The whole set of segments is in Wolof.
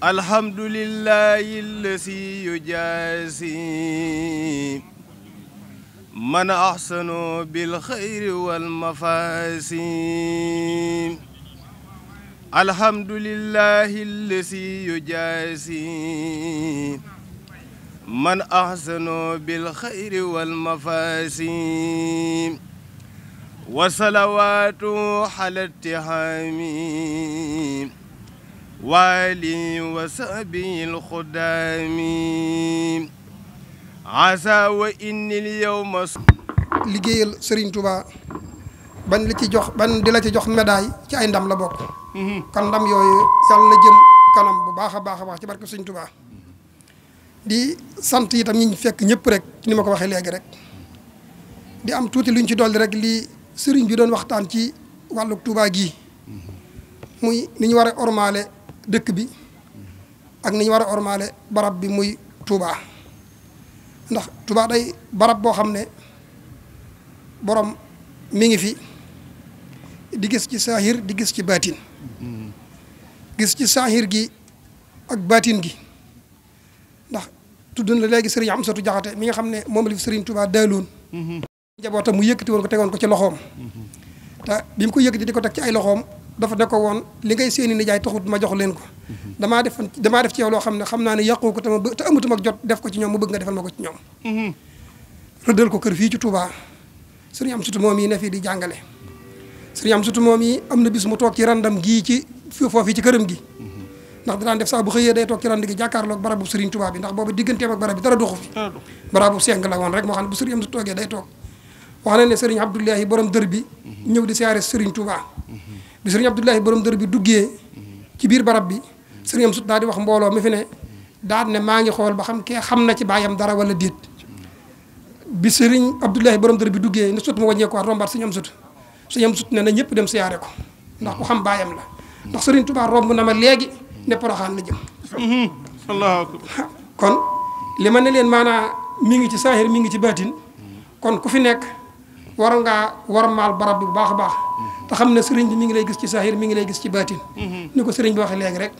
alhamdulillahi allasi yujaasi man ahsanu bil xayri wal mafaasi alhamdulillahi allasi yujaasi man ahsanu bil xayri wal mafaasi wa salawaatu ala tihaami waali wa sahbil xudaami asa wa innil yawma liggéeyal Serigne Touba ban di la ci jox médaille ci ay ndam la bokk. kon ndam yooyu yàlla na jëm kanam bu baax a baax a baax ci barke Serigne Touba. di sant itam ñi fekk ñëpp rek ni ma ko waxee léegi rek di am tuuti luñ ci dolli rek li Serigne bi doon waxtaan ci wàllu Touba gii muy ni ñu war a ormaale dëkk bi ak ni ñu war a ormaale barab bi muy Touba. ndax Touba day barab boo xam ne borom mi ngi fi di gis ci saahir di gis ci baatin gis ci saahir gi ak baatin gi ndax tudd na léegi sëriñ Amsatu Jaxate mi nga xam ne moom la fi sëriñ Touba daaloon njabootam mu yëkkati woon ko tegoon ko ci loxoom te bi mu ko yëkkati di ko teg ci ay loxoom dafa ne ko woon li ngay seeni nijaay taxut ma jox leen ko damaa def ci yow loo xam ne xam naa ne yàqu ko te amatuma jot def ko ci ñoom mu bëgg nga defal ma ko ci ñoom rëddal ko kër fii ci Touba sëriñ Amsatu moom yi ne fii di jàngale sëriñ Amsatu moom yi am na bis mu toog ci randam gii ci foofu ci këram gi ndax danaan def saa bu xëyee day toog ci rand gi jàkkaarloog barabu sëriñ Touba bi ndax boobu digganteem ak barab bi dara doxu fi barabu seng la woon rek moo xam ne bu sëriñ Amsatu toogee day toog wax na ne sëriñ Abdoulahi borom dër bi ñëw di siyaare sëriñ Touba bi sëriñ Abdoulahi borom dër bi duggee ci biir barab bi sëriñ Amsatu daal di wax mbooloo mi fi ne daal ne maa ngi xool ba xam kee xam na ci baayam dara wala déet bi sëriñ Abdoulahi borom dër bi duggee ne sut ma wàññeeku waat rombaat sëriñ Amsatu ne na ñëpp dem siyaare ko ndax ku xam baayam la ndax sëriñ Touba romb na ma léegi ne Poroxaan la jëm Allahu akbar kon li ma ne leen maanaa mi ngi ci saahir mi ngi ci baatin kon ku fi nekk war ngaa warmaal barab bi bu baax a baax te xam ne sëriñ bi mi ngi lay gis ci saahir mi ngi lay gis ci baatin ni ko sëriñ bi waxee léegi rek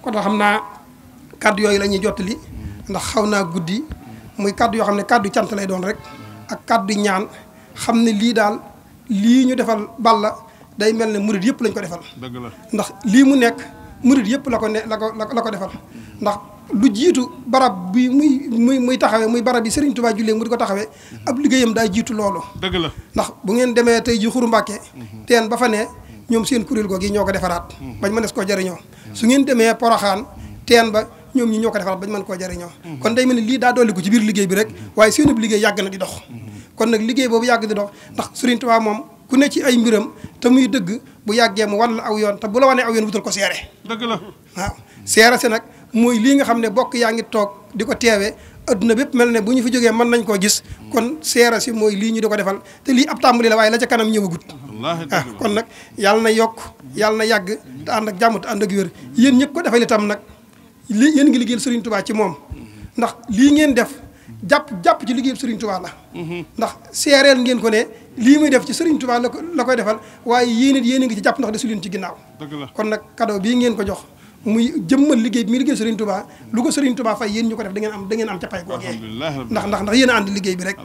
kon tax xam naa kaddu yooyu la ñuy jottali ndax xaw naa guddi muy kaddu yoo xam ne kaddu cant lay doon rek ak kaddu ñaan xam ne lii daal lii ñu defal Balla day mel ne murid yëpp lañ ko defal dëgg la ndax lii mu nekk murid yëpp la ko defal ndax lu jiitu barab bi muy taxawee muy barab bi Serigne Touba jullee mu di ko taxawee ab liggéeyam daa jiitu loolu dëgg la ndax bu ngeen demee tey ji Xuru Mbàkke teen ba fa ne ñoom seen kuréel googu yi ñoo ko defaraat bañ mënees koo jariñoo su ngeen demee Poroxaan teen ba ñoom ñi ñoo ko defaraat bañ mën koo jariñoo kon day mel ni lii daa dolli ko ci biir liggéey bi rek waaye seen ab liggéey yàgg na di dox kon nag liggéey boobu yàgg di dox ndax Serigne Touba moom ku ne ci ay mbiram te muy dëgg bu yàggee mu wan la aw yoon te bu la wanee aw yoon wutal ko seere dëgg la waaw seere si nag mooy lii nga xam ne bokk yaa ngi toog di ko teewee adduna bépp mel ne bu ñu fi jógee mën nañ koo gis kon seere si mooy lii ñu di ko defal te lii ab tàmbali la waaye la ca kanam ñëwagut kon nag yàlla na yokk yàlla na yàgg te ànd ak jàmm te ànd ak wér yéen ñëpp ko defal itam nag yéen ngi liggéeyal Serigne Touba ci moom ndax lii ngeen def jàpp ci liggéeyal Serigne Touba la ndax seereel ngeen ko ne lii muy def ci Serigne Touba la koy defal waaye yéen a ngi ci jàpp ndax desu leen ci ginnaaw kon nag cadeau bii ngeen ko jox muy jëmmal liggéey bi muy liggéey Serigne Touba lu ko Serigne Touba fay yéen ñu ko def da ngeen am ca pay googee ndax yéen a ànd liggéey bi rek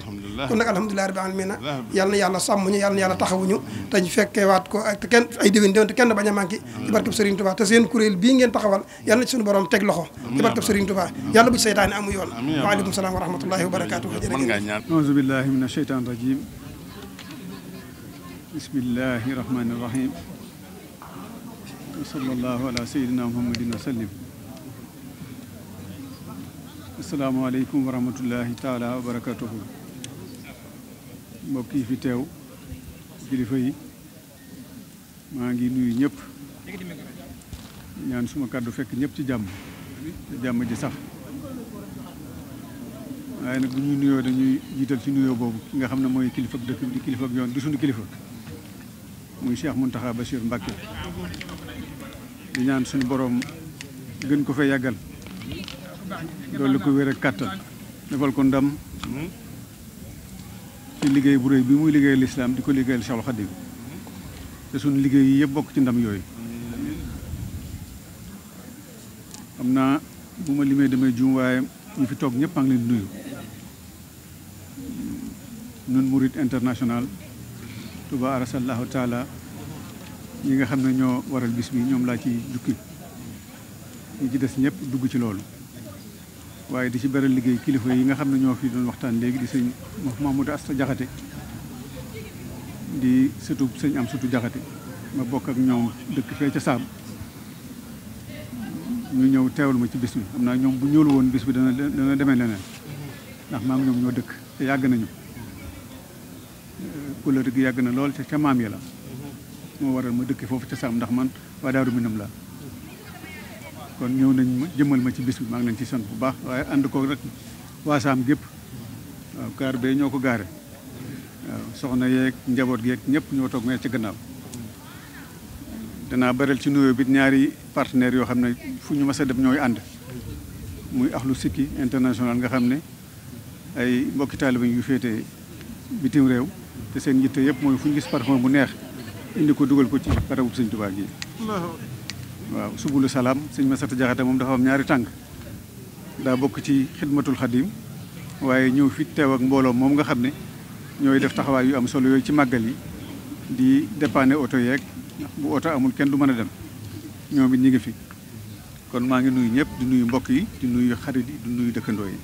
kon nag alhamdulilah rabbil alamin yàlla na yàlla sàmm ñu yàlla na yàlla taxawuñu te ñu fekkee waat ko te kenn ay déwén te kenn bañ a manqué ci barkeb Serigne Touba te seen kuréel bii ngeen taxawal yàlla na ci suñu borom teg loxo ci barkeb Serigne Touba yàlla bu ci seytaane amu yoon waaleykum salaam wa rahmatullahi wa barakatuh auzu billahi mina sheytaan rajim bismillahi rahmani rahim sallallahu ala sayyidina muhammadin wa sallim asalaamaaleykum wa rahmatullahi taala wa barakatuhu mbokk yi fi teew kilifa yi maa ngi nuyu ñëpp ñaan suma kàddu fekk ñëpp ci jàmm te jàmm ji sax waaye nag bu ñuy nuyoo dañuy jiital ci nuyoo boobu ki nga xam ne mooy kilifa ak dëkk bi di kilifa ak yoon di suñu kilifa muy Cheikh Mountakha Bachir Mbacké di ñaan suñu borom gën ko fee yàggal dolli ko wér ak kàttan defal ko ndam ci liggéey bu réy bi muy liggéeyal lislaam di ko liggéeyal Cheikhul Khadim te suñu liggéey yi yëpp bokk ci ndam yooyu xam naa bu ma limee damay juum waaye ñu fi toog ñëpp maa ngi leen di nuyu nun Mouride International Touba arasallahu taala ñi nga xam ne ñoo waral bis bi ñoom laa ci jukki ñi ci des ñëpp dugg ci loolu waaye di ci beral liggéey kilifa yi nga xam ne ñoo fi doon waxtaan léegi di sëñ Mamadou Asta Jaxate di sëtu sëñ am sëtu Jaxate ma bokk ak ñoom dëkk fee ca Saam ñu ñëw teewal ma ci bis bi xam naa ñoom bu ñëwul woon bis bi dana demee leneen ndax maam ñoom ñoo dëkk te yàgg nañu couleur gi yàgg na lool ca maam ya la moo waral ma dëkk foofu ca Saam ndax man waa Daaru Minam laa kon ñëw nañ ma jëmmal ma ci bis bi maa ngi leen ci sant bu baax waaye ànd ko rek waa Saam gépp waaw gaar bee ñoo ko gaare waaw soxna yeeg njaboot geeg ñëpp ñoo toog mee ci gannaaw danaa baral ci nuyoo bi ñaari partenaires yoo xam ne fu ñu mës a dem ñooy ànd muy Axlu Sikki International nga xam ne ay mbokki taalibe yu féete bitim réew te seen yitte yëpp mooy fu ñu gis parfum bu neex indi ko dugal ko ci barabu sëñ Tuubaa gi waaw subulu salaam sëñ Masata Jaxate moom dafa am ñaari tànk daa bokk ci xidmatul xadim waaye ñëw fi teew ak mbooloo moom nga xam ne ñooy def taxawaay yu am solo yooyu ci màggal yi di dépanner oto yeeg bu oto amul kenn du mën a dem ñoom it ñi ngi fi kon maa ngi nuyu ñëpp di nuyu mbokk yi di nuyu xarit yi di nuyu dëkkandoo yi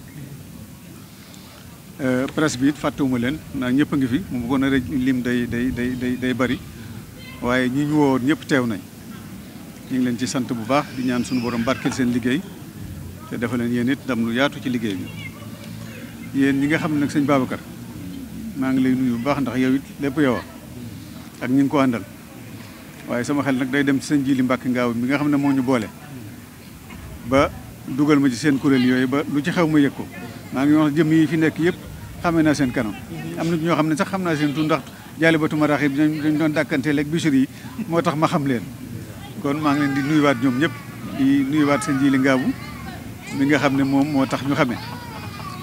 presse bi it fàttewuma leen ndax ñëpp a ngi fi mu bëggoon a lim day bari waaye ñi ñu woo ñëpp teew nañ ñu ngi leen ci sant bu baax di ñaan suñu borom barkeel seen liggéey te dafa leen yéen it ndam lu yaatu ci liggéey bi yéen ñi nga xam ne nag sëñ Babacar maa ngi lay nuyu bu baax ndax yow it lépp yow ak ñi ngi ko àndal waaye sama xel nag day dem ci sëñ Jili Mbàkke Ngaaw bi nga xam ne moo ñu boole ba dugal ma ci seen kuréel yooyu ba lu ci xew ma yëg ko maa ngi wax jëm yi fi nekk yëpp xamee naa seen kanam am na ñoo xam ne sax xam naa seen tur ndax jaalibatu maraaxib dañ doon dàkkante leeg bichir yi moo tax ma xam leen kon maa ngi leen di nuyuwaat ñoom ñëpp di nuyuwaat sëñ Jili Ngaabu mi nga xam ne moom moo tax ñu xamee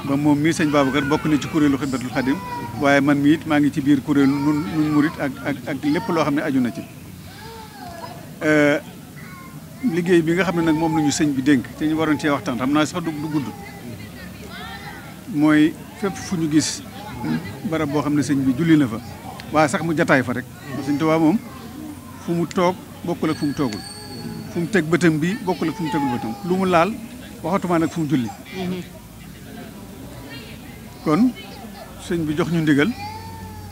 ba moom mii sëñ Babacar bokk na ci kuréelu Xidmatul Xadim waaye man mii it maa ngi ci biir kuréelu nun murit ak lépp loo xam ne aju na ci liggéey bi nga xam ne nag moom la ñu sëñ bi dénk te ñu waroon cee waxtaan xam naa sax du gudd mooy fépp fu ñu gis barab boo xam ne sëñ bi julli na fa waaye sax mu jataay fa rek sëñ Tuubaa moom fu mu toog bokkul ak fu mu toogul fu mu teg bëtam bi bokkul ak fu mu tegul bëtam lu mu laal waxatuma nag fu mu julli kon sëñ bi jox ñu ndigal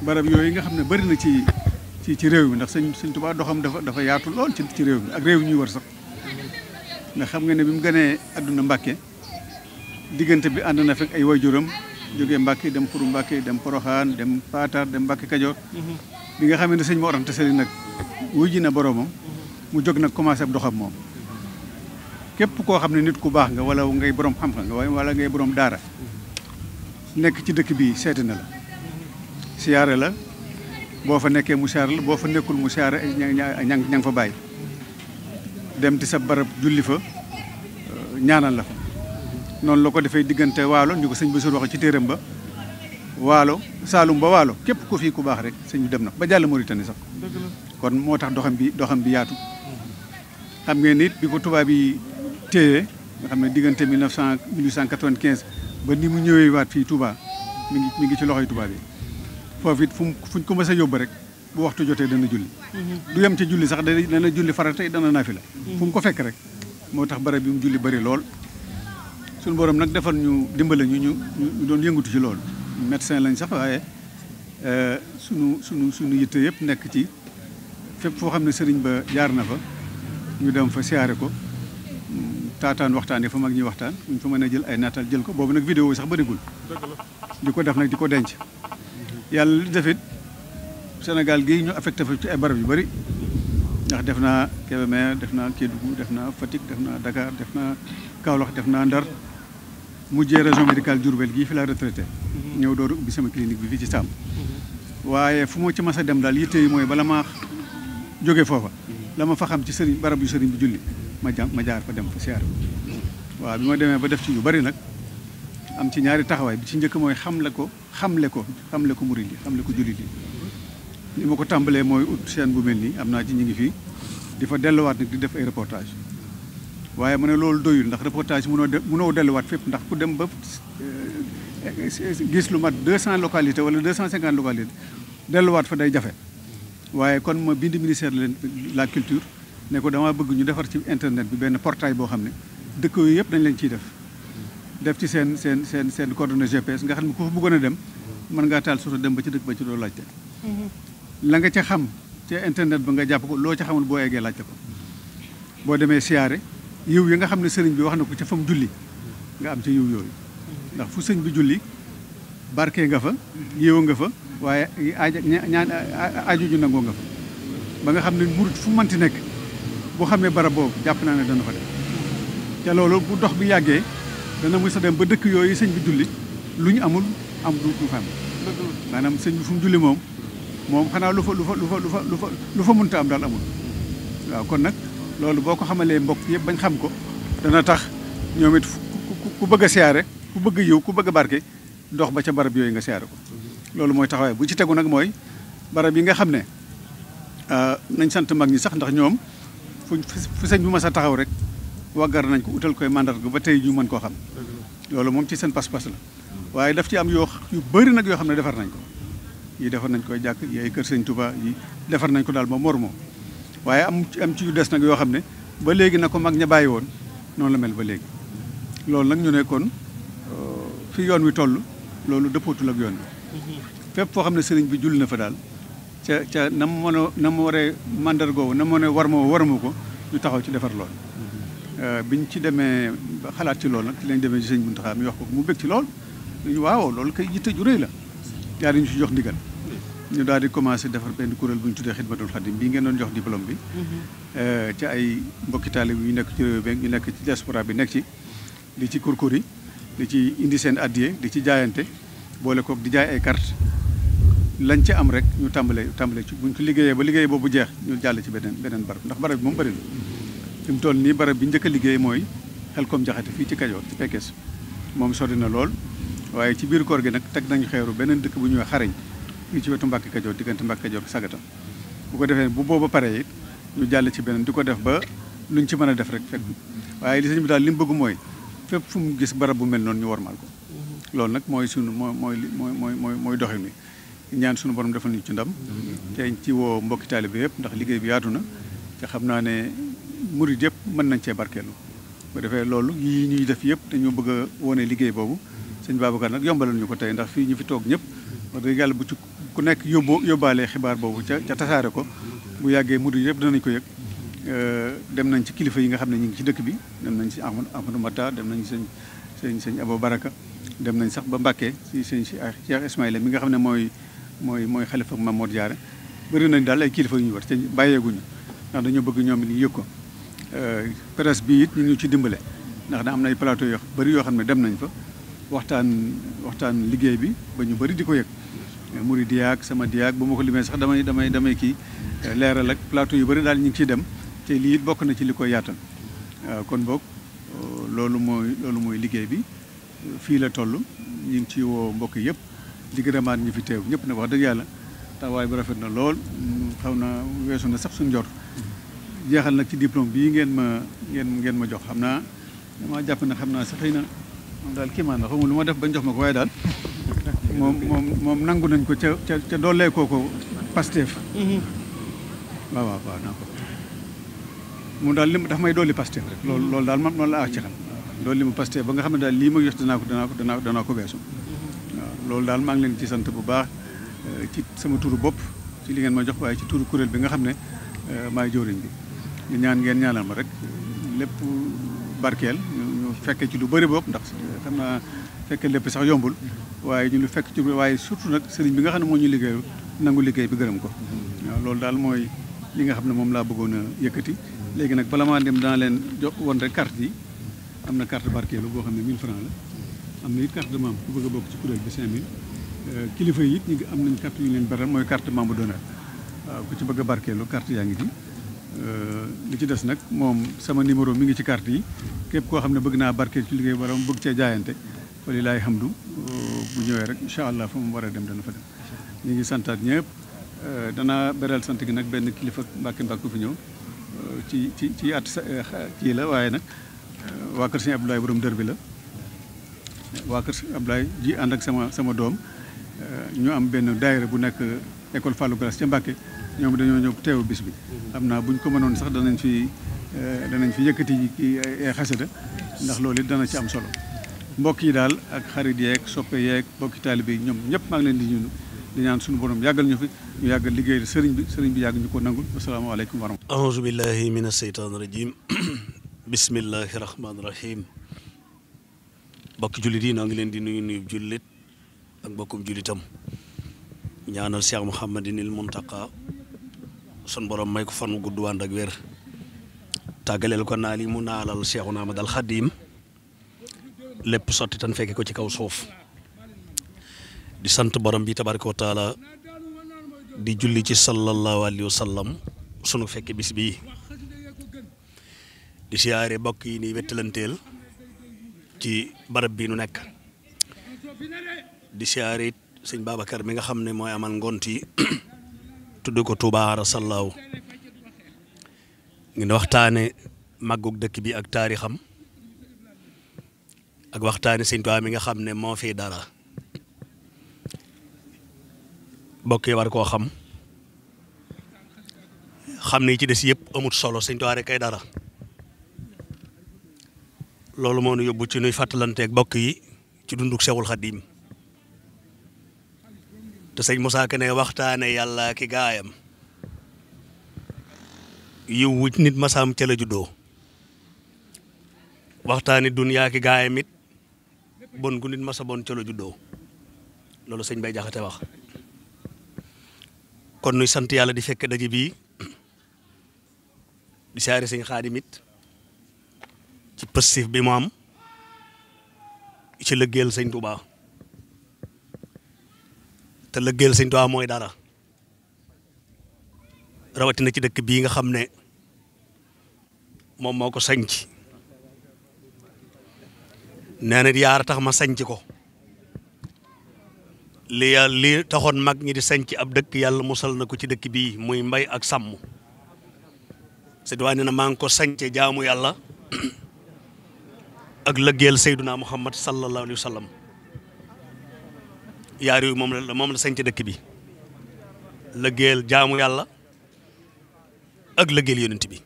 barab yooyu nga xam ne bari na ci réew mi ndax sëñ Tuubaa doxam dafa yaatu lool ci réew mi ak réew yi ñuy war sax ndax xam nga ne bi mu gënee àdduna Mbàkke diggante bi ànd na fekk ay waajuram jógee Mbàkke dem Xuru Mbàkke dem Poroxaan dem Paatar dem Mbàkke Kajoor bi nga xam ne sëñ Mor Anta Sali nag wuy ji na boroomam mu jóg nag commencé ab doxam moom képp koo xam ne nit ku baax nga wala ngay borom xam-xam nga wala ngay borom daara nekk ci dëkk bi seeti na la siyaare la boo fa nekkee mu siyaare la boo fa nekkul mu siyaare ña nga fa bàyyi dem ti sa barab julli fa ñaanal la fa noonu la ko defee diggante waalo ñu ko sëñ Bassirou wax ci téeram ba waalo Saalum ba waalo képp ko fii ku baax rek sëñ bi dem na ba jàll Mauritanie sax kon moo tax doxam bi yaatu xam ngeen nit bi ko tubaab yi téye nga xam ne diggante 1895 ba ni mu ñëwee waat fii Touba mi ngi ci loxoy tubaab yi foofu it fuñ ko mës a yóbbu rek bu waxtu jotee dana julli du yem ci julli sax dana julli farata dana nafila fu mu ko fekk rek moo tax barab bi mu julli bari lool suñu borom nag defal ñu dimbale ñu doon yëngatu ci loolu médecin lañ sax waaye sunu yitte yëpp nekk ci fépp foo xam ne sëriñ ba jaar na fa ñu dem fa siyaare ko taataan waxtaan yi fa mag ñuy waxtaan buñ fa mën a jël ay nataal jël ko boobu nag vidéo yi sax bëriwul di ko def nag di ko denc yàlla li defit Sénégal gii ñu affecté fa ci ay barab yu bëri ndax def naa Kébémer def naa Kédougou def naa Fatick def naa Dakar def naa Kaolack def naa Ndar mujjee région médicale Diourbel gii fi la retraité ñëw dooru ubbi sama clinique bi fii ci Sam waaye fu ma ci mas a dem daal yitte yi mooy bala ma jóge foofa la ma fa xam ci sëriñ barab yu sëriñ bi julli ma jaar fa dem fa siyaare waaw bi ma demee ba def ci yu bari nag am ci ñaari taxawaay bi ci njëkk mooy xamle ko murid yi xamle ko jullit yi li ma ko tàmbalee mooy ut seen bu mel nii am naa ci ñu ngi fii di fa delluwaat nag di def ay reportage waaye mu ne loolu doyul ndax reportage mënoo delluwaat fépp ndax ku dem ba gis lu mat 200 localités wala 250 localités delluwaat fa day jafe waaye kon ma bind ministère de la culture ne ko dama bëgg ñu defar ci internet bi benn portail boo xam ne dëkk yooyu yëpp dañ leen ciy def ci seen coordonnées GPS nga xam ne ku fa bëggoon a dem mën ngaa taal soto dem ba ci dëkk ba ci doo laajte la nga ca xam ca internet ba nga jàpp ko loo ca xamul boo eggee laajte ko boo demee siyaare yiw yi nga xam ne sëriñ bi wax na ko ca fa mu julli nga am ca yiw yooyu ndax fu sëñ bi julli barke nga fa yiw nga fa waaye aju ju nangoo nga fa ba nga xam ne murit fu manti nekk boo xamee barab boobu jàpp naa ne dana fa dem te loolu bu dox bi yàggee dana mës a dem ba dëkk yooyu sëñ bi julli lu ñu amul am du fa am maanaam sëñ bi fu mu julli moom xanaa lu fa mënta am daal amul waaw kon nag loolu boo ko xamalee mbokk yëpp bañ xam ko dana tax ñoom it ku bëgg a siyaare ku bëgg a yiw ku bëgg a barke dox ba ca barab yooyu nga siyaare ko loolu mooy taxawaay bu ci tegu nag mooy barab yi nga xam ne nañ sant mag ñi sax ndax ñoom fu sëñ bu mas a taxaw rek waggar nañ ko utal koy mandarga ba tey ñu mën koo xam loolu moom ci seen pas-pas la waaye daf ci am yu bëri nag yoo xam ne defar nañ ko yi defar nañ koy jàkk yi ay kër sëñ Touba yi defar nañ ko daal ba mor moom waaye am ci yu des nag yoo xam ne ba léegi na ko mag ña bàyyi woon noonu la mel ba léegi loolu nag ñu ne kon fi yoon wi toll loolu dëppootul ak yoon bi fépp foo xam ne sëriñ bi julli na fa daal ca na mu waree mandargoo na mu waree warma ko ñu taxaw ci defar lool biñ ci demee xalaat ci loolu nag ci lañ demee ci sëñ Muntaxa mi wax ko mu bëgg ci lool waaw loolu kay yitte ju rëy la yaa ñu ci jox ndigal ñu daal di commencé defar benn kuréel bu ñu tuddee Xidmatul Xadim bii ngeen doon jox diplôme bi ci ay mbokki taalibe yu nekk ci réew bi ñu nekk ci diaspora bi nekk ci di ci kurkuri di ci indi seen addiye di ci jaayante boole koog di jaay ay carte lañ ci am rek ñu tàmbale ci buñ ko liggéeyee ba liggéey boobu jeex ñu jàll ci beneen barab ndax barab bi moom bëri na fi mu toll nii barab bi njëkk a liggéey mooy Xelkom Jaxate fii ci Kajoor ci Pekes moom sori na lool waaye ci biir koor gi nag teg nañu xeeru beneen dëkk bu ñuy wax Xarañ fii ci wetu Mbàkke Kajoor diggante Mbàkke Kajoor Sagata bu ko defee bu booba pare it ñu jàll ci beneen di ko def ba luñ ci mën a def rek fekk waaye li sëñ bi daal li mu bëgg mooy fépp fu mu gis barab bu mel noonu ñu wormaal ko loolu nag mooy sunu mooy doxin wi ñaan sunu borom defal ñu ci ndam te ci woo mbokki taalibe yëpp ndax liggéey bi yaatu na te xam naa ne murid yëpp mën nañ cee barkeelu bu defee loolu yii ñuy def yëpp dañoo bëgg a wone liggéey boobu sëñ Babacar nag yombalal ñu ko tey ndax fii ñu fi toog ñëpp wax dëgg yàlla bu ci ku nekk yóbbaalee xibaar boobu ca tasaare ko bu yàggee murid yëpp danañ ko yëg dem nañ ci kilifa yi nga xam ne ñu ngi ci dëkk bi dem nañ ci Ahmadou Mata dem nañ sëñ Abo Baraka dem nañ sax ba Mbàkke si sëñ Cheikh Ismaïla mi nga xam ne mooy xalifa Mamour Diarra bëri nañ daal ay kilifa yu ñu war te bàyyeeguñu ndax dañoo bëgg ñoom it ñu yëg ko presse bi it ñu ci dimbale ndax da am na ay plateau yoo bëri yoo xam ne dem nañ fa waxtaan liggéey bi ba ñu bëri di ko yëg muri diyaag sama diyaag ba ma ko limee sax damay kii leeral ak plateau yu bëri daal ñu ngi ciy dem te lii it bokk na ci li koy yaatal kon boog loolu mooy liggéey bi fii la toll ñu ngi ci woo mbokk yëpp di gërëmaat ñu fi teew ñëpp nag wax dëgg yàlla taxawaay bi rafet na lool xaw na weesu na sax suñu njort jeexal nag ci diplôme bii ngeen ma jox xam naa dama jàpp ne xam naa sax xëy na moom daal kii maan la xamul lu ma def bañ jox ma ko waaye daal moom nangu nañ ko ca doolee kooko Pastef waaw naa ko moom daal daf may dolli Pastef rek loolu daal man noonu la ci xam dolli ma Pastef ba nga xam ne daal lii ma jox danaa ko weesu waaw loolu daal maa ngi leen ci sant bu baax ci sama turu bopp ci li ngeen ma jox waaye ci turu kuréel bi nga xam ne maay jëwriñ bi ñu ñaan ngeen ñaanal ma rek lépp barkeel ñu fekke ci lu bëri bopp ndax xam naa fekke lépp sax yombul waaye ñu lu fekk ci waaye surtout nag sëriñ bi nga xam ne moo ñu liggéey nangu liggéey bi gërëm ko waaw loolu daal mooy li nga xam ne moom laa bëggoon a yëkkati léegi nag bala maa dem dana leen jox woon rek carte yi am na carte barkeelu boo xam ne 1000 francs la am na it carte de membre ku bëgg a bokk ci kuréel bi 5000 kilifa yi it ñu ngi am nañ carte yu ñu leen beral mooy carte membre d'honneur waaw ku ci bëgg a barkeelu carte yaa ngi ci li ci des nag moom sama numéro mi ngi ci carte yi képp koo xam ne bëgg naa barkeel ci liggéey borom bëgg cee jaayante walilaay hamdu bu ñëwee rek incha allah fa mu war a dem dana fa dem ñu ngi santaat ñëpp danaa beral sant gi nag benn kilifa Mbàkke fi ñëw ci at kii la waaye nag waa kër Sëñ Abdoulaye borom dër bi la waa kër Sëñ Abdoulaye ji ànd ak sama doom ñu am benn daayira bu nekk école Fallou Galas ca Mbàkke ñoom dañoo ñëw teewu bis bi xam naa buñ ko mënoon sax danañ fi yëkkati ay xasida ndax loolu it dana ci am solo mbokk yi daal ak xarit yeeg soppe yeeg mbokki taalibe yi ñoom ñëpp maa ngi leen di ñaan suñu borom yàggal ñu fi ñu yàggal liggéeyal sëriñ bi yàgg ñu ko nangul asalaamaaleykum wa rahmatulah. auzu billahi min asheytaan rajim bismillahi rahmaani rahim mbokki jullit yi noo ngi leen di nuyu jullit ak mbokkum jullitam ñaanal Cheikh Mouhamadinil Muntaqa sun borom may ko fan wu gudd wànd ak wér tàggaleel ko naal yi mu naalal Cheikhuna Ahmadal Xadim lépp sotti tan fekke ko ci kaw suuf di sant borom bi tabaraka wa taala di julli ci sallallahu alayhi wa sallam sunu fekke bis bii di siyaare bokk yi ni wettalanteel ci barab bii nu nekk di siyaare it sëñ Babacar mi nga xam ne mooy amal ngont yi tudd ko Touba Arasallaahu ngi waxtaane màggug dëkk bi ak taarixam ak waxtaane sëñ Tuubaa mi nga xam ne moo fi dara bokk yi war koo xam ne ci des yëpp amut solo sëñ Tuubaa rek kay dara loolu moo nu yóbbu ci nuy fàttalanteeg bokk yi ci dunduk Seexul Xadiim te sëñ Moussa Ka ne waxtaane yàlla ki gaayam yiw wu nit masaam ca la juddoo waxtaane dunyaa ki gaayam it bon gu nit masa bon ca la juddoo loolu sëñ Bay Jaxate wax kon nuy sant yàlla di fekk daje bii di saari sëñ Xaadim it ci pëstif bi mu am ci lëggeel sëñ Tuubaa te lëggeel sëñ Tuubaa mooy dara rawatina ci dëkk bii nga xam ne moom moo ko sañc nee na yaara tax ma sañc ko li taxoon mag ñi di sañc ab dëkk yàlla musal na ko ci dëkk bii muy mbay ak sàmm sëñ Tuubaa nee na maa ngi ko sañce jaamu yàlla ak lëggeel Seyduna Muhammad sallallahu alayhi wa sallam yaar yooyu moom la sañc dëkk bi lëggeel jaamu yàlla ak lëggeel yonent bi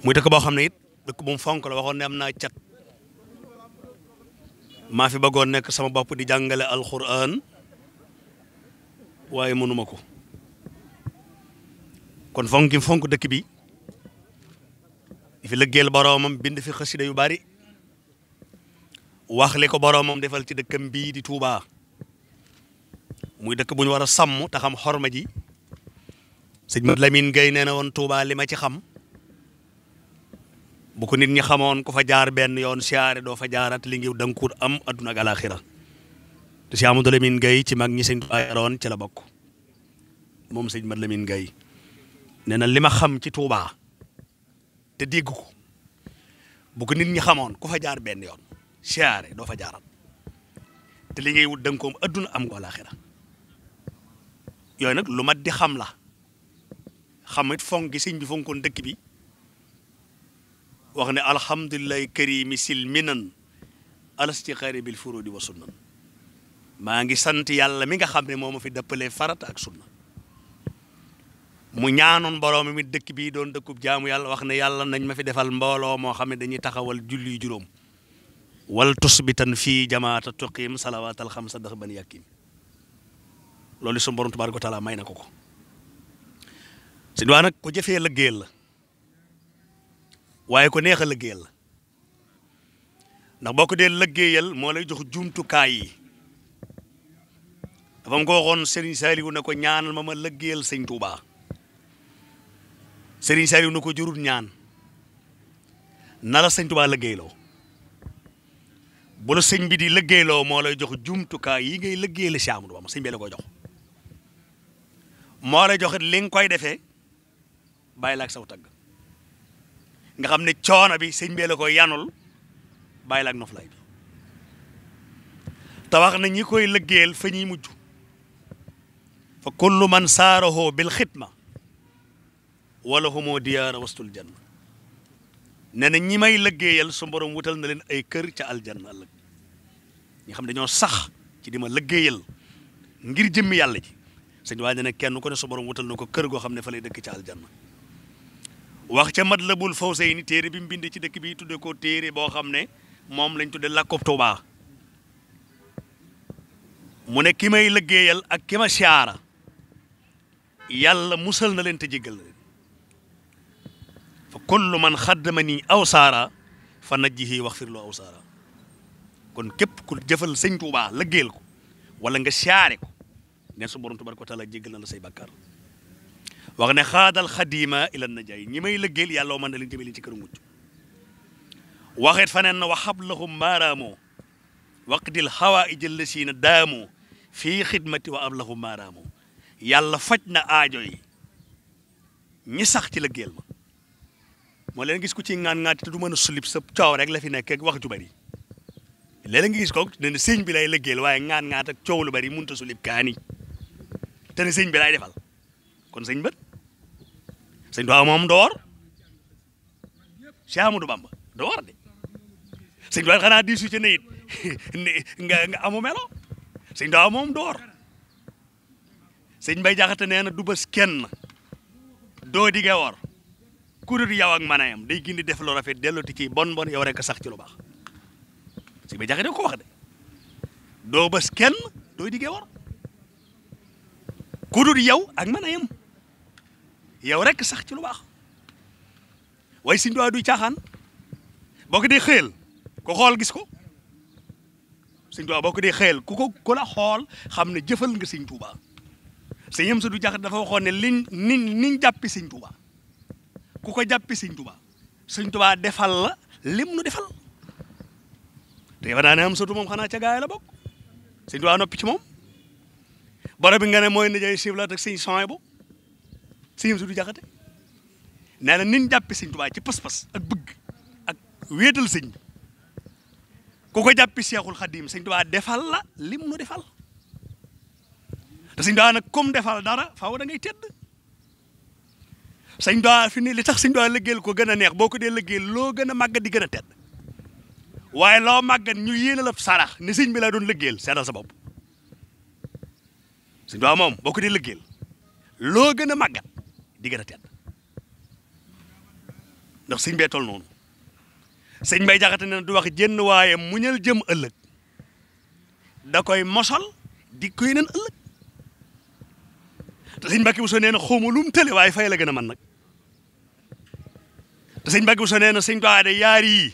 muy dëkk boo xam ne it dëkk bu mu fonk la waxoon ne am naa cat maa fi bëggoon nekk sama bopp di jàngale alxuraan waaye mënuma ko kon fonk dëkk bi di fi lëggeel boroomam bind fi xasida yu bari wax li ko boroomam defal ci dëkkam bii di Touba muy dëkk bu ñu war a sàmm te xam xorma ji sëñ Mat Lamin Gay nee na woon Touba li ma ci xam bu ko nit ñi xamoon ku fa jaar benn yoon siyaare doo fa jaarat li ngi dankuut am adduna ak alaaxira te si Amadou Lamin Gay ci mag ñi sëñ Touba yaroon ci la bokk moom sëñ Mat Lamin Gay nee na li ma xam ci Touba te dégg ko bu ko nit ñi xamoon ku fa jaar benn yoon siyaare doo fa jaarat te li ngay wut danga koom adduna am ko alaaxira yooyu nag lu mat di xam la xam it fonk gi sëñ bi fonkoon dëkk bi wax ne alhamdulillahi karimi silminan alastiqaari bil furudi wa sunnan maa ngi sant yàlla mi nga xam ne moo ma fi dëppalee farata ak sunna mu ñaanoon mbooloo mi dëkk bii doon dëkkub jaamu yàlla wax ne yàlla nañ ma fi defal mbooloo moo xam ne dañuy taxawal julli juróom wal tusbitan fii jamaata tuqim salawaatal xamsa dax ban yàkkim loolu su borom tabaaraka wa taala may na ko ko si waa nag ko jëfee lëggéeyal la waaye ko neex a lëggéeyal la ndax boo ko dee lëggéeyal moo lay jox jumtukaay yi dafa mu ko waxoon Serigne Saliou ne ko ñaanal ma lëggéeyal sëñ Touba Serigne Saliou ne ko jurul ñaan na la sëñ Touba lëggéeyloo bu la sëñ bi di lëggéeyloo moo lay jox jumtukaay yi ngay lëggéeyal si Amadou Bamba sëñ bi la koy jox moo lay joxit li nga koy defee bàyyi la ak saw tagg nga xam ne coono bi sëñ bi la koy yanul bàyyi la ak noflaay bi te wax na ñi koy lëggéeyal fa ñuy mujj fa kullu man saaraho bil xidma wala humoo diyaara wastul janna nee na ñi may liggéeyal su borom wutal na leen ay kër ca aljanna ëllëg ñi xam dañoo sax ci di ma liggéeyal ngir jëmmi yàlla ji sëñ waaye ne kenn ku ne su borom wutal na ko kër goo xam ne fa lay dëkk ca aljanna wax ca Matlabul Fawzayni téere bi mu bind ci dëkk bi tudde ko téere boo xam ne moom lañ tudde làkkub Tuubaa mu ne ki may liggéeyal ak ki ma siyaara yàlla musal na leen te jéggal na leen fa kullu man xaddamani aw saara fa najjihi waxfir loo aw saara kon képp ku jëfal sëñ Tuubaa liggéeyal ko wala nga siyaare ko ne su borom tabaraka wa taala jéggal na la say bàkkaar wax ne xaadal xadima ila najaay ñi may liggéeyal yàlla mën na leen jëmee leen ci këru mucc waxeet faneen na wa hablahum maaraamoo waqdil hawaa'ij allasiina daamoo fii xidmati wa ablahum maaraamoo yàlla faj na aajo yi ñi sax ci liggéeyal ma moo leen gis ku ci ŋaan-ŋaati te du mën a sulib sa coow rek la fi nekk ak wax ju bari léeg-léeg nga gis ko ne ne sëñ bi lay liggéeyal waaye ŋaan-ŋaat ak coow lu bari mënut a sulib kaani te ne sëñ bi lay defal kon sëñ bët sëñ Tuubaa moom door Cheikh Amadou Bamba door de sëñ Tuubaa xanaa diisu ci ne it nga amu melo sëñ Tuubaa moom door sëñ Mbay Jaxate nee na du bës kenn doo dige wor ku dul yow ak manayam day gindi def lu rafet dellooti ci bon yow rek sax ci lu baax sëñ Mbay Jaxate ko wax de doo bës kenn doo dige wor ku dul yow ak manayam yow rek sax ci lu baax waaye sëñ Tuubaa duy caaxaan boo ko dee xëyal ko xool gis ko sëñ Tuubaa boo ko dee xëyal ku la xool xam ne jëfal nga sëñ Tuubaa sëñ am sa du jaxat dafa waxoon ne niñ jàppi sëñ Tuubaa ku ko jàppi sëñ Tuubaa defal la lim nu defal te yow daa ne am satu moom xanaa ca gaay la bokk sëñ Tuubaa noppi ci moom boro bi nga ne mooy nijaay siblaat ak sëñ soy bu sëñ am sa du jaxate nee na niñ jàppi sëñ Tuubaa ci pas-pas ak bëgg ak wéetal sëñ bi ku ko jàppi Seexul Xadiim sëñ Tuubaa defal la lim nu defal te sëñ Tuubaa nag comme defal dara faaw da ngay tedd sëñ Tuubaa fi ne li tax sëñ Tuubaa liggéeyal ko gën a neex boo ko dee liggéeyal loo gën a màggat di gën a tedd waaye loo màggat ñu yéene la sarax ne sëñ bi laa doon liggéeyal seetal sa bopp sëñ Tuubaa moom boo ko dee liggéeyal loo gën a màggat di gën a tedd ndax sëñ bee tol noonu sëñ Mbay Jaxate ne du wax jënn waaye muñal jëm ëllëg da koy mosal di koy neen ëllëg te sëñ Mbàkke Buso nee na xawma lu mu tële waaye fay la gën a man nag te sëñ Mbàkke Buso nee na sëñ Tuubaa de yaar yii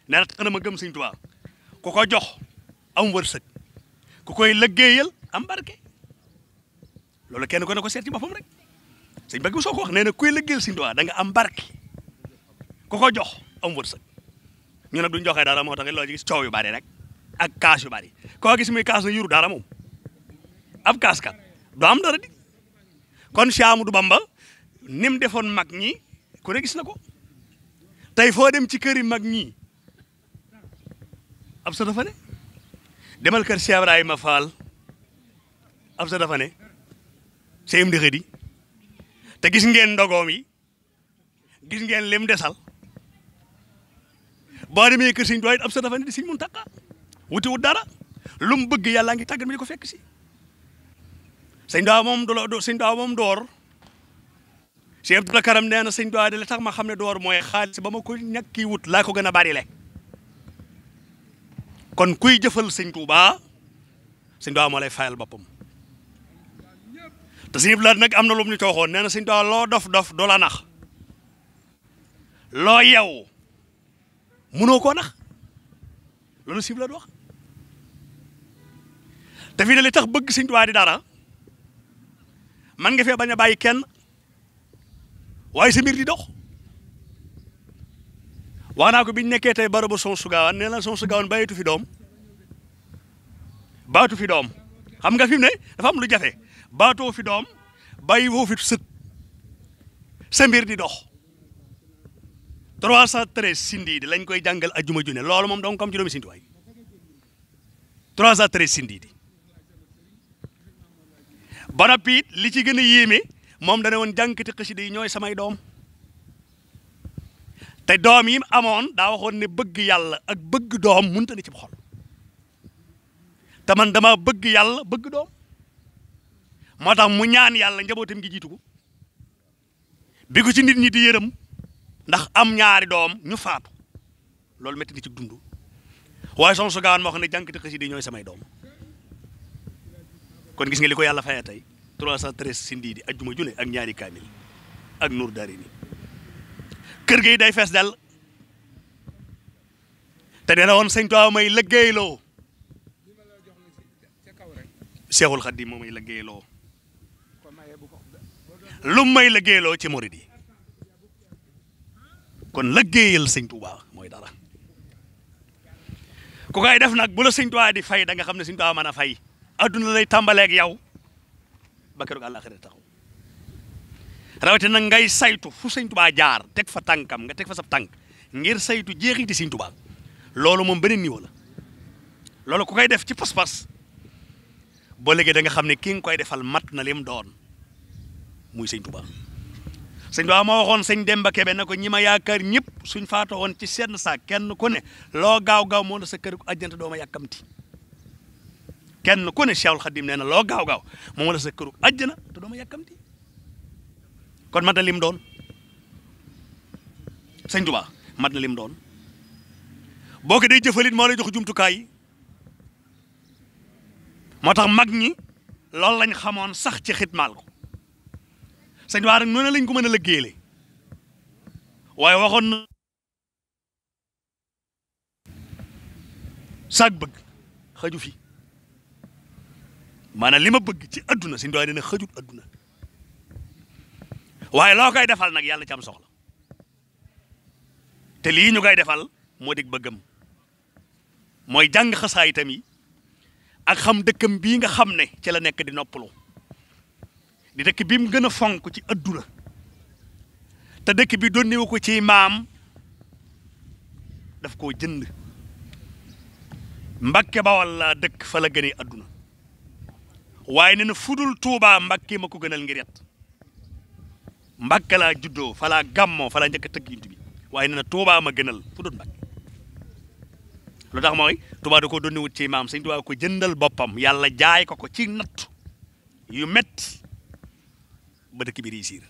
nee na tax na ma gëm sëñ Tuubaa ku ko jox am wërsëg ku koy liggéeyal am barke loolu kenn ko ne ko seet ci boppam rek sëñ Mbàkke Buso ko wax nee na kuy liggéeyal sëñ Tuubaa da nga am barke ku ko jox am wërsëg ñu nag duñ joxee dara moo tax loo ci gis coow yu bari rek ak kaas yu bari koo gis muy kaas na yuru dara moom ab kaaskat du am dara di kon Cheikh Amadou Bamba ni mu defoon mag ñi ku ne gis na ko tey foo dem ci kër yi mag ñi ab sa dafa ne demal kër Cheikh Ibrahima Fall ab sa dafa ne seyim di xëdi te gis ngeen ndogoom yi gis ngeen lim desal boo demee kër sëñ Tuubaa ab sa dafa ne di sëñ Muntaxa wuti wut dara lu mu bëgg yàlla ngi tàggat mi di ko fekk si sëñ Tuubaa moom sëñ Tuubaa moom door Cheikh Abdou Karam nee na sëñ Tuubaa de la tax ma xam ne door mooy xaalis ba ma ko ñàkki wut laa ko gën a bari le kon kuy jëfal sëñ Tuubaa moo lay fayal boppam te sëñ Abdou nag am na lu mu ñu tooxoon nee na sëñ Tuubaa loo dof doo la nax loo yew munoo koo nax loolu sëñ Abdou wax te fii ne li tax bëgg sëñ Tuubaa di dara man nga fee bañ a bàyyi kenn waaye sa mbir di dox wax naa ko biñ nekkee tey barabu son sugaawan nee na son sugaawan bayitu fi doom xam nga fi mu ne dafa am lu jafe baatoo fi doom bàyyi woo fi sët sa mbir di dox 313 sindiidi lañ koy jàngal ajjuma ju ne loolu moom donc comme juróomi Sëñ Tuubaa 313 sindiidi ba noppi it li ci gën a yéeme moom dana woon jànkati xasida yi ñooy samay doom te doom yi amoon daa waxoon ne bëgg yàlla ak bëgg doom mënta ne ci xol te man dama bëgg yàlla bëgg doom moo tax mu ñaan yàlla njabootam gi jiitu ko bi ko ci nit ñi di yërëm ndax am ñaari doom ñu faatu loolu métti na ci dund waaye son su gaawan moo xam ne jànkati xasida yi ñooy samay doom kon gis nga li ko yàlla fayee tey 313 si ndii di ajjuma june ak ñaari kaamil ak nuur dari ni kër gi day fees dal te dina woon sëñ Tuubaa may liggéeyloo Seexul Xadiim moo may liggéeyloo lu may liggéeyloo ci murid yi kon liggéeyal sëñ Tuubaa mooy dara ku koy def nag bu la sëñ Tuubaa di fay da nga xam ne sëñ Tuubaa mën a fay adduna lay tàmbaleeg yow ba keroog àllaaxira taxaw rawatina nag ngay saytu fu sëñ Tuubaa jaar teg fa tànkam nga teg fa sab tànk ngir saytu jeexiti sëñ Tuubaa loolu moom beneen niveau la loolu ku koy def ci pas-pas boo léegi da nga xam ne ki nga koy defal mat na lim doon muy sëñ Tuubaa sëñ Tuubaa moo waxoon sëñ Demba Kebe ne ko ñi ma yaakaar ñëpp suñ faatoo woon ci seen saa kenn ku ne loo gaaw-gaaw moo la sa kër àjjana dooma yàkkamti kenn ku ne Cheikhul Khadim nee na loo gaaw-gaaw moo la sa këru àjjana te dooma yàkkamti kon mat na lim doon sëñ Tuubaa mat na lim doon boo ko day jëfalit moo lay jox jumtukaay yi moo tax mag ñi loolu lañ xamoon sax ci xitmaal ko sëñ Tuubaa rek noonu lañ ko mën a liggéeyale waaye waxoon na saag bëgg xaju fi maanaam li ma bëgg ci adduna sëñ Tuubaa dina xajut adduna waaye loo koy defal nag yàlla ci am soxla te lii ñu koy defal moo dig bëggam mooy jàng xasaayitam yi ak xam dëkkam bii nga xam ne ci la nekk di noppalu di dëkk bi mu gën a fonk ci adduna te dëkk bi donnewu ko ci maam daf koo jënd Mbàkke Bawal laa dëkk fa la gënee adduna waaye nee na fudul Tuubaa Mbàkke ma ko gënal ngir yet Mbàkke laa juddoo fa laa gàmmoo fa laa njëkk a tëgg yint bi waaye nee na Tuubaa ma gënal fudul Mbàkke lu tax mooy Tuubaa da ko donnewut ci maam sëñ Tuubaa ko jëndal boppam yàlla jaay ko ci natt yu metti ba dëkk bi réussir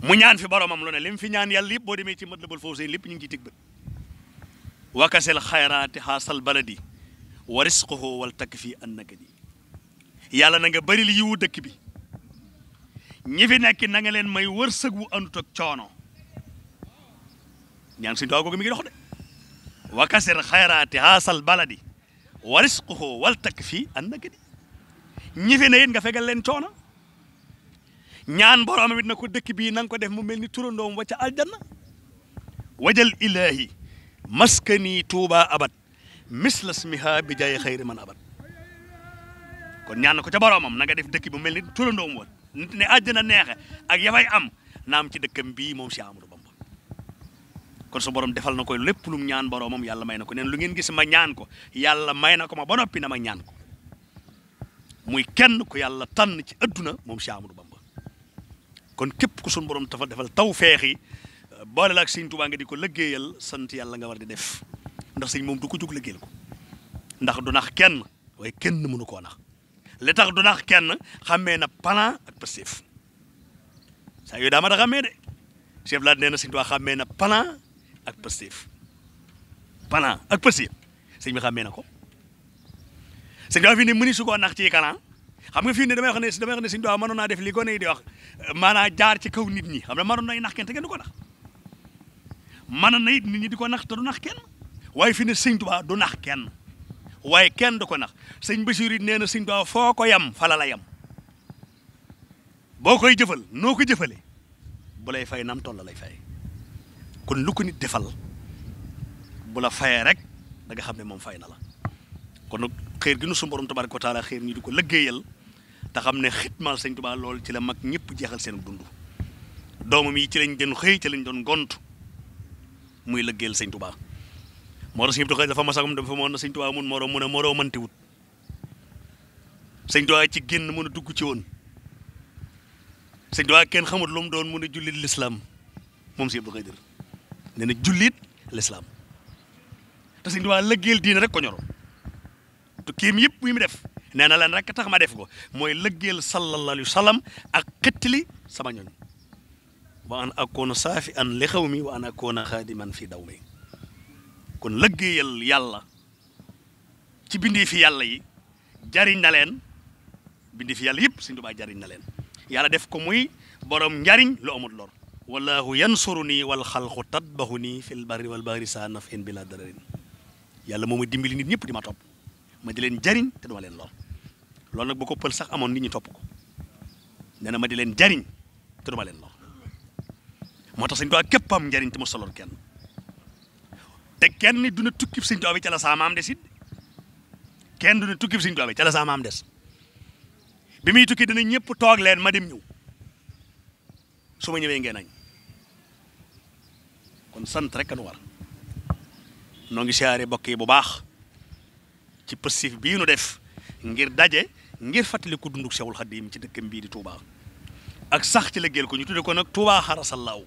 mu ñaan fi boromam lu ne lim fi ñaan yàlla yëpp boo demee ci Matlabul Fawzayni lépp ñu ngi ciy tëg bët wakasel xayraati xaasal baladi wa risquhu wal takk fii annakadi yàlla na nga bëri li yiwu dëkk bi ñi fi nekk na nga leen may wërsëg wu andut ak coono ñaan sëñ Tuubaa googu mi ngi dox de wakasel xayraati xaasal baladi wa risquhu wal takk fii annakadi ñi fi ne it nga fegal leen coono ñaan borom it na ko dëkk bii na nga ko def mu mel ni turandoom wa ca aljanna wajal ilahi maskani Tuuba abad misla smiha bi jaay xayri man abad kon ñaan na ko ca boromam na nga def dëkk bi mu mel ni turandoom wa nit ne àjjana neexe ak ya fay am naam ci dëkkam bii moom si Amadou Bamba kon su borom defal na ko lépp lum ñaan boromam yàlla may na ko neen lu ngeen gis ma ñaan ko yàlla may na ko ma ba noppi na ma ñaan ko muy kenn ku yàlla tànn ci adduna moom si Amadou Bamba kon képp ku sun borom defal taw feex yi boole la ak sëñ Tuubaa nga di ko liggéeyal sant yàlla nga war di def ndax sëñ moom du ko jóg liggéeyal ko ndax du nax kenn waaye kenn mënu koo nax li tax du nax kenn xammee na plan ak Pastef saa yooyu daa ma da xammee de chef laat nee na sëñ Tuubaa xammee na plan ak Pastef plan ak Pastef sëñ bi xammee na ko sëñ Tuubaa fi ne mëni su koo nax ci kanam xam nga fii ne damay wax ne sëñ Tuubaa mënoon naa def li gone yi di wax maanaam jaar ci kaw nit ñi xam ne mënoon nay nax kenn te kenn du ko nax mënoon na it nit ñi di ko nax te du nax kenn waaye fi ne sëñ Tuubaa du nax kenn waaye kenn du ko nax sëñ Basiru it nee na sëñ Tuubaa foo ko yam fala la yam boo koy jëfal noo ko jëfale bu lay fay nam toll lay fay kon lu ko nit defal bu la fayee rek da nga xam ne moom fay na la kon nag xeer gi nu suñu borom tabaaraka wa taala xeer ñi di ko liggéeyal te xam ne xitmaal sëñ Tuubaa lool ci la mag ñëpp jeexal seen dund doomam yi ci lañ doon xëy ci lañ doon gont muy liggéeyal sëñ Tuubaa moo tax sëñ Abdou Khadre dafa masagam dafa moon na sëñ Tuubaa mun moroom mun a moroo mënti wut sëñ Tuubaa ci génn mën a dugg ci woon sëñ Tuubaa kenn xamut lu mu doon mu ne jullit l'islam moom si Abdou Khadre nee na jullit l'islam te sëñ Tuubaa lëggeel diine rek ko ñoroon te kéem yëpp muy mu def nee na leen rek tax ma def ko mooy lëggeel sallallahu alayhi wa sallam ak xettali sama ñooñ wa an akoona saafi an li xaw mi wa an akoona xaadiman fi daw mi kon lëggéeyal yàlla ci bindi fi yàlla yi jariñ na leen bindi fi yàlla yëpp sëñ Tuubaa jariñ na leen yàlla def ko muy borom njariñ lu amul lor wallahu yansuruni wal xalqu tatbahuni fil barri wal bahri sa nafin bila dararin yàlla moom dimbali nit ñëpp di ma topp ma di leen jariñ te duma leen lor loolu nag bu ko pël sax amoon nit ñi topp ko nee na ma di leen jariñ te duma leen lor moo tax sëñ Tuubaa képp am njariñ te mu solor kenn te kenn du ne tukkib sëñ Tuubaa bi ca la saa maam des it kenn du ne tukkib sëñ Tuubaa bi ca la saa maam des bi muy tukki dana ñëpp toog leen ma dem ñëw su ma ñëwee ngeen añ kon sant rek nu war noo ngi siyaare bokk yi bu baax ci pëstif bii nu def ngir daje ngir fàttaliku dunduk Seexul Xadiim ci dëkkam bii di Touba ak sax ci liggéeyal ko ñu tudde ko nag Touba xarasallaaw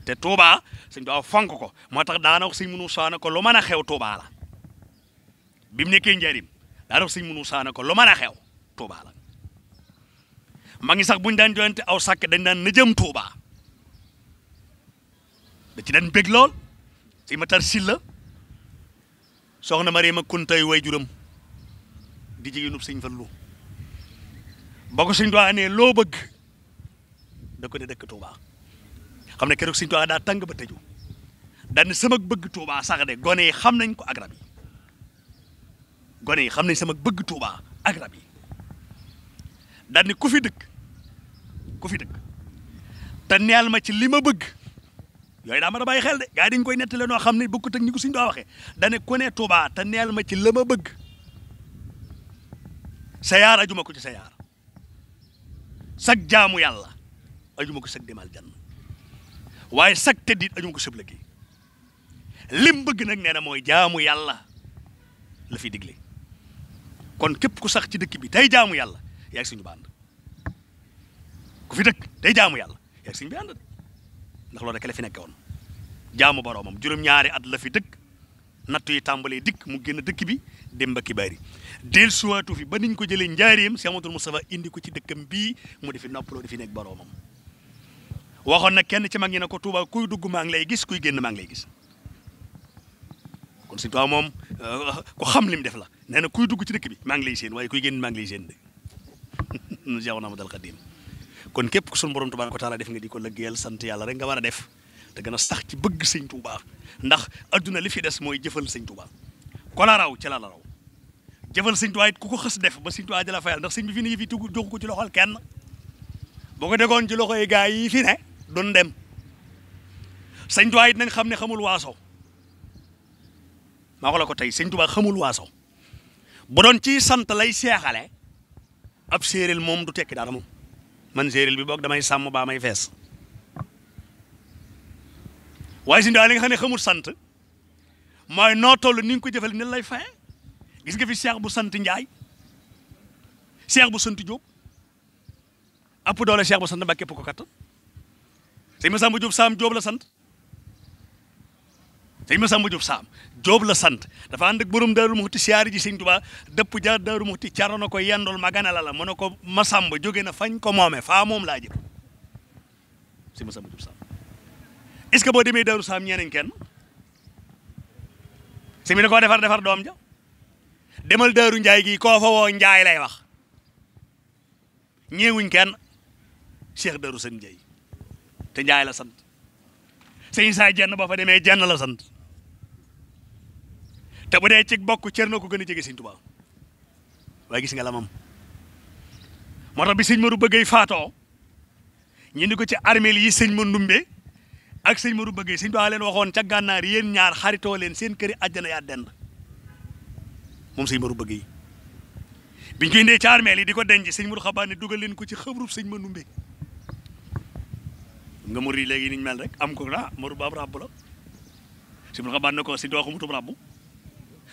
te Touba sëñ Tuubaa fonk ko moo tax daana wax sëñ Munu Saana ko lu mën a xew Touba la bi mu nekkee njariñ daana wax sëñ Munu Saana ko lu mën a xew Touba la ma ngi sax buñu daan joyante aw sàkk dañ daan na jëm Touba da ci daan bég lool sëñ Matar Silla soxna Mariama Kuntay way juram di jigéenub sëñ Fallu ba ko sëñ Tuubaa ne loo bëgg da ko ne dëkk Touba xam ne keroog sëñ Tuubaa daa tàng ba tëju daan sama bëgg Touba sax de gone yi xam nañ ko ak rab yi gone yi xam nañ sama bëgg Touba ak rab yi daan ne ku fi dëkk te neel ma ci li ma bëgg yooyu daa ma da bàyyi xel de gaa yi dañ koy nettale noo xam ne bokkut ak ñi ko sëñ Tuubaa waxee daan ne ku ne Touba te neel ma ci la ma bëgg sa yaar ajuma ko ci sa yaar sag jaamu yàlla ajuma ko sag demal jann waaye sag teddit ajuma ko sëb liggéey lim bëgg nag nee na mooy jaamu yàlla la fi digle kon képp ku sax ci dëkk bi tey jaamu yàlla yaa ngi suñu bànd ku fi dëkk tey jaamu yàlla yaa ngi suñu bànd ndax loolu rek la fi nekke woon jaamu boroomam juróom-ñaari at la fi dëkk nattu yi tàmbalee dikk mu génn dëkk bi dem ba Kibaari del suwaatu fi ba niñ ko jëlee njaareem Cheikh Amadou Moustapha indi ko ci dëkkam bii mu di fi noppaloo di fi nekk boroomam waxoon na kenn ci mag ñi ne ko Touba kuy dugg maa ngi lay gis kuy génn maa ngi lay gis kon Sëñ Tuubaa moom ko xam lim def la nee na kuy dugg ci dëkk bi maa ngi lay séen waaye kuy génn maa ngi lay séen de nu Seexuna Ahmadul Xadiim kon képp ku sunu borom tabaaraka wa taala def nga di ko lëggéeyal sant yàlla rek nga war a def te gën a sax ci bëgg sëñ Touba ndax adduna li fi des mooy jëfal sëñ Touba ko la raw ci la raw jëfal sëñ Touba it ku ko xës def ba sëñ Touba jëla fayal ndax sëñ bi fi ne yi fi tugg joxu ko ci loxol kenn boo ko degoon ci loxoy gaa yi fi ne duñ dem sëñ Touba it nañ xam ne xamul waaso maa ko la ko tey sëñ Touba xamul waaso bu doon ci sant lay seexale ab séeréel moom du tekki dara moom man séeréel bi boog damay sàmm baa may fees waaye sëñ Touba li nga xam ne xamul sant mooy noo toll ni nga ko jëfal ni lay faye gis nga fi seex bu sant Njaay seex bu sant Jóob ëpp doole seex bu sant ba képp ko kattan sëñ Masamba Jóob Saam Jóob la sant sëñ Masamba Jóob Saam Jóob la sant dafa ànd ak borom Daaru Muxti siyaari ji sëñ Tuubaa dëpp jaar Daaru Muxti caro na ko yendol magana la mu ne ko Masamba jóge na fañ ko moome faa moom laa jëm sëñ Masamba Jóob Saam est-ce que boo demee Daaru Saam ñeenañ kenn si mi ne koo defar doom ja demal Daaru Njaay gi koo fa woo Njaay lay wax ñeewuñ kenn Cheikh Daaru Sën Njaay te Njaay la sant sëñ saa jenn ba fa demee jenn la sant te bu dee ci bokk cër na ko gën a jege sëñ Tuubaa waaye gis nga la moom moo tax bi sëñ Maru Bëggey faatoo ñu ni ko ci armeel yi sëñ ma ndumbe ak sëñ Maru Bëggey sëñ Tuubaa leen waxoon ca gànnaar yéen ñaar xaritoo leen seen këri àjjana yaa dend moom sëñ Maru Bëggey biñ koy indee ci armeel yi di ko denc sëñ Maru Xabaan ne dugal leen ko ci xëbrub sëñ ma ndumbe nga mur yi léegi niñ mel rek am ko Maru baab ràbb la sëñ Maru Xabaan ne ko sëñ Tuubaa xamutub ràbb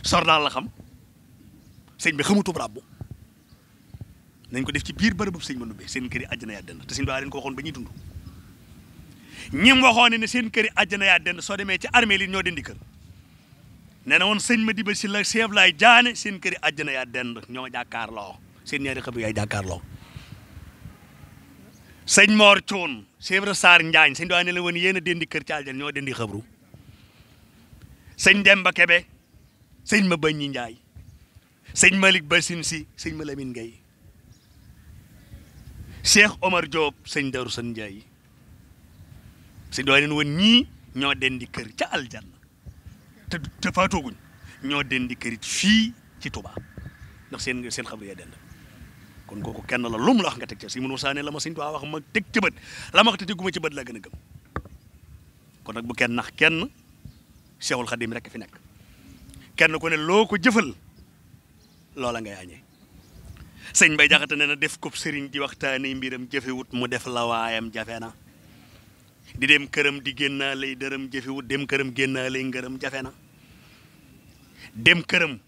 sor daal la xam sëñ bi xamutub ràbb nañ ko def ci biir bërëbu sëñ Manoumbe seen kër yi àjjana yaa dend te sëñ Tuubaa leen ko waxoon ba ñuy dund ñim waxoon ne seen kër yi àjjana yaa dend soo demee ci armée li ñoo dendi kër nee na woon sëñ Madiba Sylla Cheikh Laay Jaane seen kër yi àjjana yaa dend ñoo jàkkaarloo seen ñaari xëbru yaay jàkkaarloo sëñ Mor Cuun Cheikh Sarr Njaañ sëñ Tuubaa ne la woon yéen a dendi kër ci àjjana ñoo dendi xëbru sëñ Demba Kebe sëñ ma Baññi Njaay sëñ Malick Bassine Si sëñ ma Lamine Gueye Cheikh Omar Diop sëñ Darou Sën Ndiaye sëñ Tuubaa ne woon ñii ñoo dendi kër ca aljanna te faatooguñ ñoo dendi kër it fii ci Touba ndax seen xabru yaa dend kon kooku kenn la lu mu la wax nga teg ca si mënu saane la ma sëñ Tuubaa wax ma teg ci bët la ma wax te teguma ci bët laa gën a gëm kon nag bu kenn nax kenn Cheikhul Khadim rek fi nekk kenn ku ne loo ko jëfal loola ngay añee sëñ Bay Jaxate ne na def ko sëriñ di waxtaanee mbiram jëfewut mu def la waayam jafe na di dem këram di génnaa lay dërëm jëfewut dem këram génnaa lay ngërëm jafe na dem këram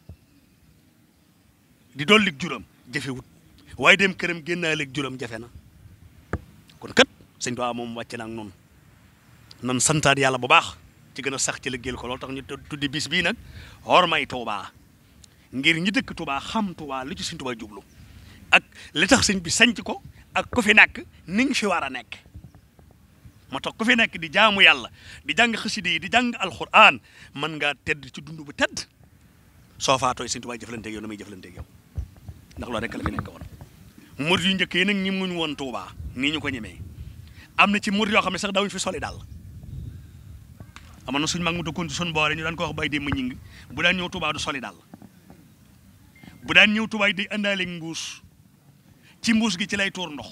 di dollik juram jëfewut waaye dem këram génnaa lay juram jafe na kon kat sëñ Tuubaa moom wàcc na ak noonu nan santaat yàlla bu baax ci gën a sax ci liggéeyal ko loolu tax ñu tuddi bis bii nag xormay Tuubaa ngir ñi dëkk Tuubaa xam Tuubaa lu ci sëñ Tuubaa jublu ak li tax sëñ bi sanc ko ak ku fi nekk ni nga fi war a nekk moo tax ku fi nekk di jaamu yàlla di jàng xasida yi di jàng alxuraan mën ngaa tedd ci dund bu tedd soo faatooy sëñ Tuubaa jëflanteeg yow na muy jëflanteeg yow ndax loolu rek la fi nekk woon murid yu njëkk yi nag ñi muñ woon Tuubaa nii ñu ko ñemee am na ci murid yoo xam ne sax dawuñ fi soli daal amoon na suñ mag mu dëkkoon ci suñ boore ñu daan ko wax bay dee ma ñing bu daan ñëw Tuubaa du soli daal bu daan ñëw Tuubaa day àndaaleeg mbuus ci mbuus gi ci lay tuur ndox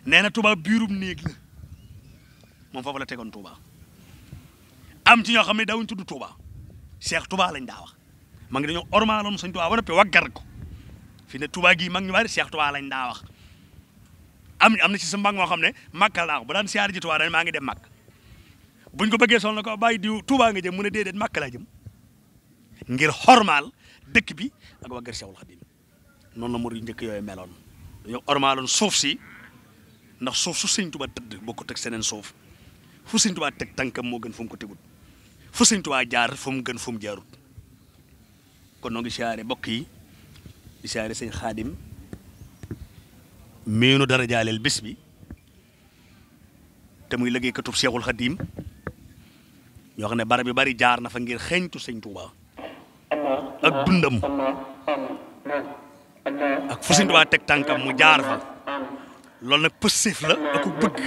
nee na Tuubaa biirum néeg la moom foofu la tegoon Tuubaa am ci ñoo xam ne daawuñ tudd Tuubaa Cheikh Tuubaa lañ daa wax ma ngi dañoo ormaaloon Sëñ Tuubaa ba noppi waggar ko fi ne Tuubaa gii mag ñu bari Cheikh Tuubaa lañ daa wax am na ci sa mbag moo xam ne Makka laa wax bu daan siyaar ji Tuubaa dañ maa ngi dem Makka buñ ko bëggee sol na ko bàyyi diw Tuubaa nga jëm mu ne déedéet Makka laa jëm ngir xormaal dëkk bi ak waggar Cheikhul Khadim noonu la murid yu njëkk yooyu meloon dañoo ormaaloon suuf si ndax suuf su Sëñ Tuubaa tëdd boo ko teg seneen suuf fu Sëñ Tuubaa teg tànkam moo gën fu mu ko tegut fu Sëñ Tuubaa jaar fu mu gën fu mu jaarut kon noo ngi siyaare bokk yi di siyaare sëñ Xaadim miinu dara jaaleel bés bi te muy liggéeykatub Cheikhul Khadim ñoo xam ne barab yu bari jaar na fa ngir xeeñtu Sëñ Tuubaa ak dundam ak fu Sëñ Tuubaa teg tànkam mu jaar fa loolu nag pësséef la ak ku bëgg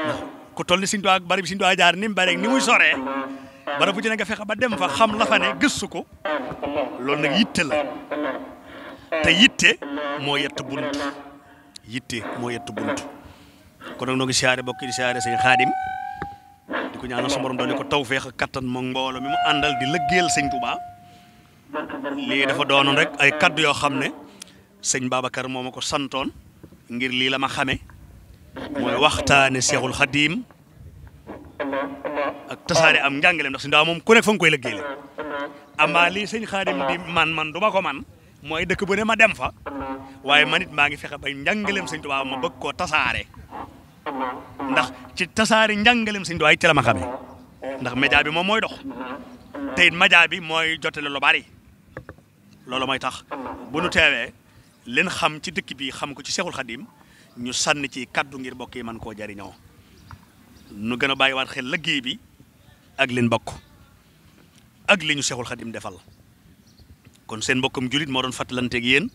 ndax ku toll ni Sëñ Tuubaa ak barab bi Sëñ Tuubaa jaar ni mu bare ni muy soree barab bu ci ne nga fexe ba dem fa xam la fa ne gëstu ko loolu nag yitte la te yitte moo yett bunt yitte moo yett bunt kon nag noo ngi siyaare bokk di siyaare sëñ Xaadim di ko ñaanal su borom doon ko tawfeex ak kattan moom mbooloo mi mu àndal di lëggeel Sëñ Tuubaa lii dafa doonoon rek ay kaddu yoo xam ne sëñ Babacar moo ma ko santoon ngir lii la ma xame mooy waxtaane Cheikhul Khadim ak tasaare am njàngaleem ndax Sëñ Tuubaa moom ku nekk fa nga koy lëggeele amaa lii sëñ Xaadim di man du ma ko man mooy dëkk bu ne ma dem fa waaye man it maa ngi fexe ba njàngaleem Sëñ Tuubaa ma bëgg koo tasaare ndax ci tasaare njàngaleem Sëñ Tuubaa ci la ma xamee ndax média bi moom mooy dox te it média bi mooy jotale lu bari loolu mooy tax bu nu teewee leen xam ci dëkk bi xam ko ci Cheikhul Khadim ñu sànni ci kaddu ngir bokk yi man koo jariñoo nu gën a bàyyiwaat xel liggéey bi ak leen bokk ak li ñu Cheikhul Khadim defal kon seen mbokkum julit moo doon fàttalanteeg yéen